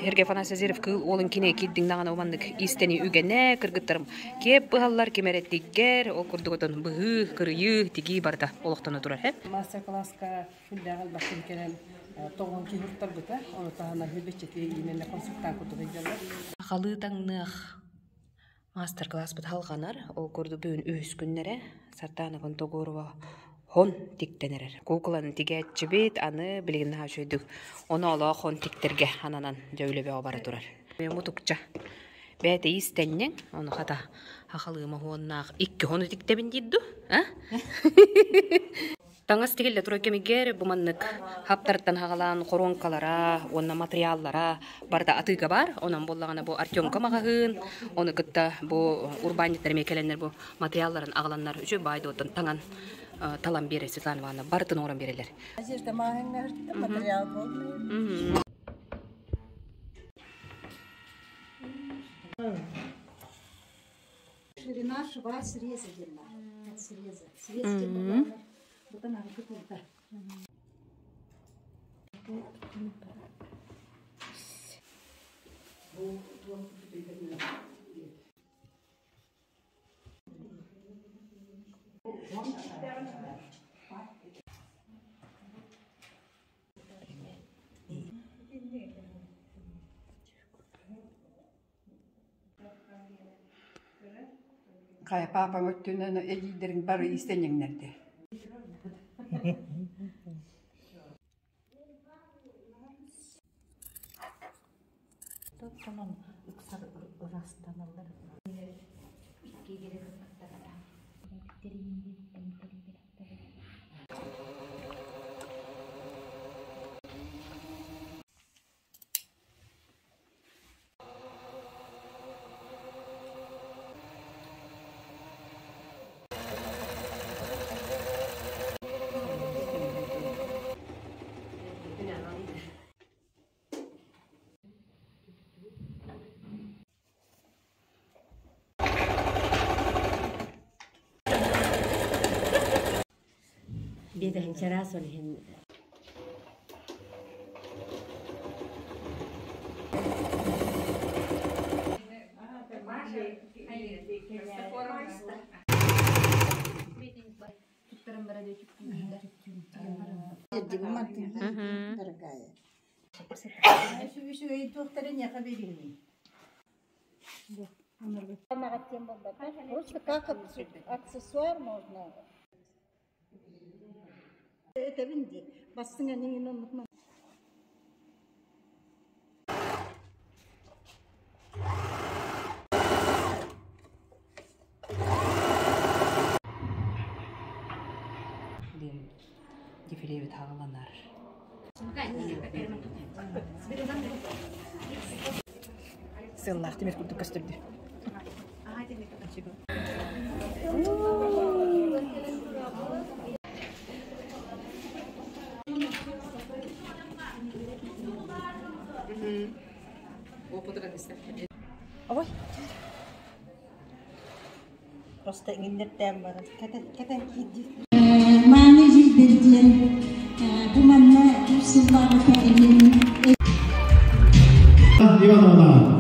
Сергей Афанасьевич Азиров кыыл уолун кинэ киирдиҥ даҕаны маннык иистэни үгэнэ, кыргыттарым киэп быһаллар, ким эрэ тиггэр, ол курдук отон быһыы, кырыйыы, тигии барыта олохтоно турар. Мастер-класска күннээҕи элбэхтик кэлэн тоҕуһун киһи уруттарбыта, ону таһынан хүлбэччити иинэнэ консультант курдук сылдьаллар. Сахалыы таҥныах Маастар-кылааспыт салҕанар, ол курдук бүгүн үһүс күннэрэ Сардаана Контогорова хон тиктэн эрэр. Куукуланы тигээччибит, аны билигин наһаа үчүгэйдик оноолоох хон тиктэргэ ананан дьэ үлэ бөҕө бара турар. Мутукча бэйэтэ иистэнньэҥ, ону хата хахалыы моһуоннаах икки хону тиктэбин диир дуу, а? Таҥас тигиллэ турар кэмигэр бу маннык хаптартан хаҕалаан хоруоҥкалара уонна матырыйааллара барыта атыыга баар. Онон буоллаҕына бу Артемка маҕаһыын, ону кытта бу урбаанньыттар эмиэ кэлэннэр бу матырыйаалларын аҕаланнар үчүгэй баай дуоттан таҥан талан биэрэр Светлана Ивановна барытын оҥорон биэрэллэр. Одежда маҕаһыыҥҥа материал буолла. Ширина шва среза диэн баар. От среза. Срез диэн буоллаҕына, бутан аргы турда. Хайа паапаҥ өттүнэн эдьиийдэриҥ бары иистэнньэҥнэрдэ. Тоттонон ыксар ырастаналлар. Биэтэһин чараас ол иһин Просто как аксессуар можно. Этэбин дии, бастыҥ эниҥин оннук Диэн дефилебит хааланар. Сыаллаах тимир курдук көстөрдү. Ой. Просто иҥиннэртээн баран кэтэн кэтэн киирдии. Мааны дьиийдэр диэн бу манна үс сыллааҕыта эмиэ Ивановна.